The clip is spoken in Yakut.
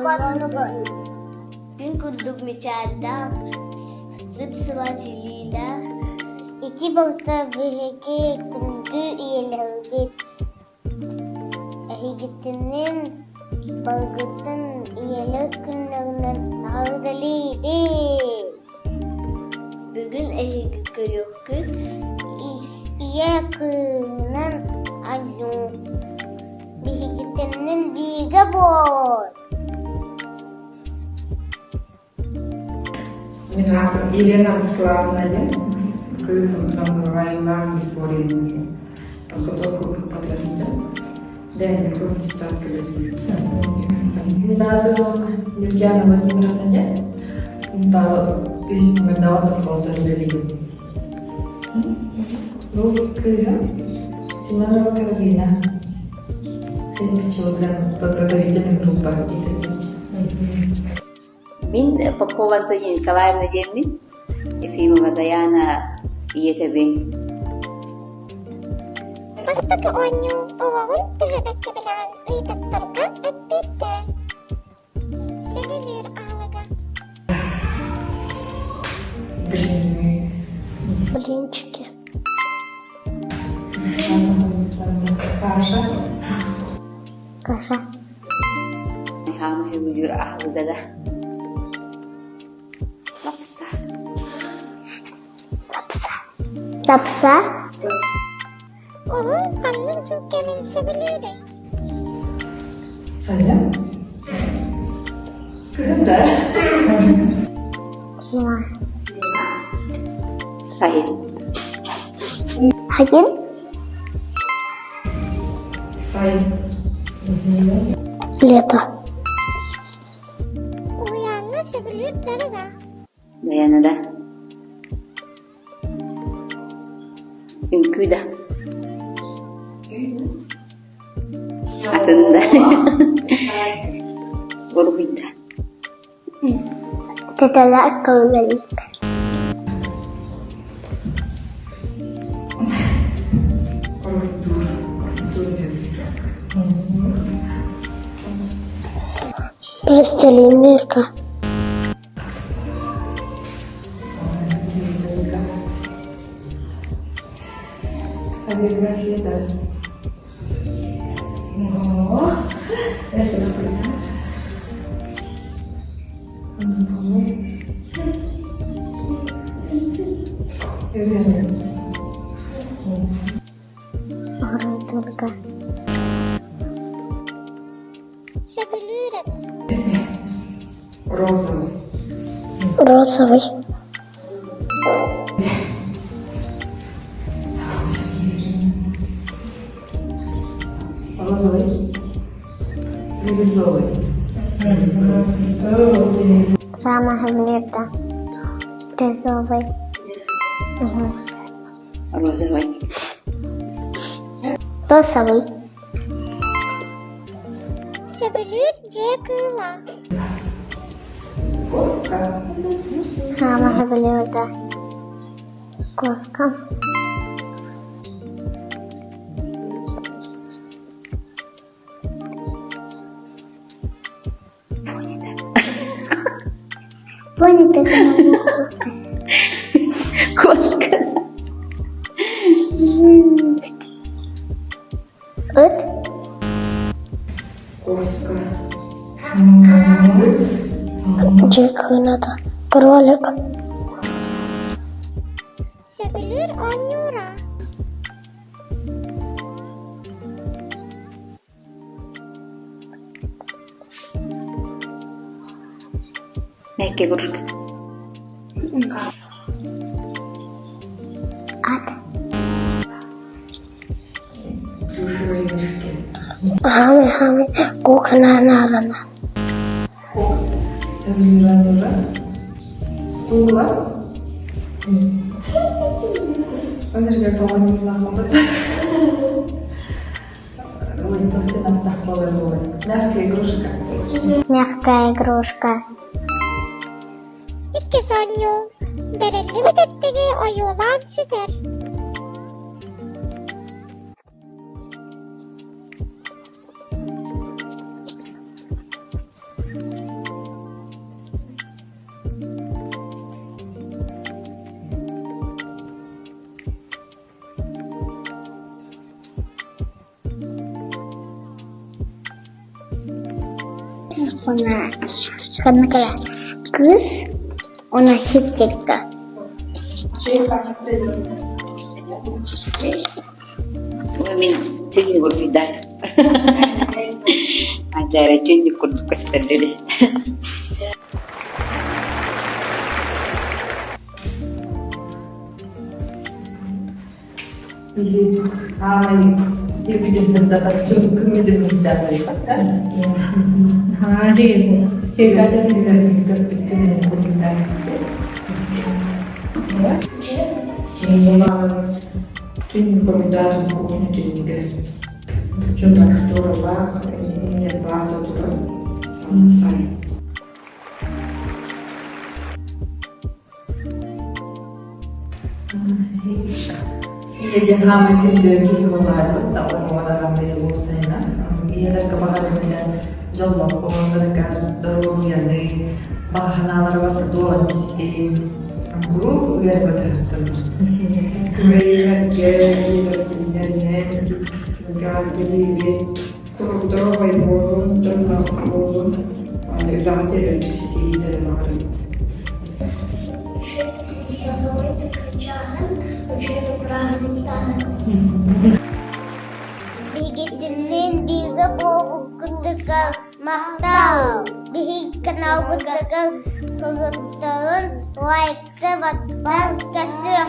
Хоннугун Күн курдук мичээрдээх, сып-сылаас илиилээх Ити балта биһиги күндү ийэлэрбит Эһигитинэн балгытын ийэлэр күннэринэн эҕэрдэлиибит! Бүгүн эһиги көрүөххүт Ийэ кыыһынан айуу, биһигитинэн бииргэ буол! Мин аатым Елена Вячеславовна диэн, кыыһым Намыраайылаах Виктория диэн. Хотон патриотта. Бэйэм кылмыстаах кэлэрбит. Мин аатым Нюргиана Владимировна диэн. Үһүс номердаах оскуолата үлэлиибин. Бу кыыһым Семенова Каролина. Happy Children благотворительный группа Мин Попова Антонина Николаевна диэммин, Ефимова Даяна ийэтэбин. Бастакы оонньуу оҕоҕун төһө бэккэ билэҕин ыйытыктарга эппиэттээ. Сөбүлүүр аһылыга. Блины. Блинчики. Каша. Каша. Хаама сөбүлүүр аһылыга да лапса. Лапса. Лапса. Оҕоҥ ханнык дьыл кэмин сөбүлүүрүй? Сайын. Кыһын да? Зима. Сайын. Сайын. Сайын. Лето. Уһуйааҥҥа сөбүлүүр дьарыга? Даяна да? Үҥкүү да? Атын да? Уруһуй да? Тэтэлээх кылгалык. Уруйдуур. Уруйдуур Пластилин мирка. Полиграфия О, это Уруйдуурга. Сөбүлүүр Розовый. Розовый. Розовый. Бирюзовый. Самая лето. Бирюзовый. Розовый. Розовый. Сөбүлүүр дьиэ кыыла. Коска. Самое блюдо. Коска. Пони Коска. Ыт. Коска. Дьиэ кыыла Кролик. Сөбүлүүр оонньуура. Мягкая игрушка. Ат. Плюшевые мишки. Хаамай хаамай куукунаан Кукла? Подожди, по-моему, Мягкая игрушка. Мягкая игрушка. Иккис оонньуу бэриллибит эттиги ойуулаан ситэр. Уонна ханнык эрэ кыыс уонна сипчикка. Мин тигини курдуйдаат. Айдара түннүк курдук көстөллөр. Биһи аамай ирбитин сырдатар күммүтүн мустаатайбат да. Түннүк кухня түннүгэ. Чумар шторалаах, база турар. Сайын. Ийэ диэн хаамай күндү киһи буолаатыбыт да оҕолорун уопсайынан ийэлэргэ баҕарыммытын дьоллоох оҕолоругар доруобуйаны баҕа санаалара барыта туолан истин куруук үөрэ-көтө сылдьаллар. Күбэйиһэргэ, ийэлэрдиннэринэн, үлэлиибит, куруук доруобай буолун, дьонноох буолун, үлэҕитигэр үрдүк ситиһиилэри баҕарабыт. Биһигитинниин бииргэ буолбуккутугар махтал! Биһиги каналбытыгар суруттарун, лайка баттаан көрсүөххэ!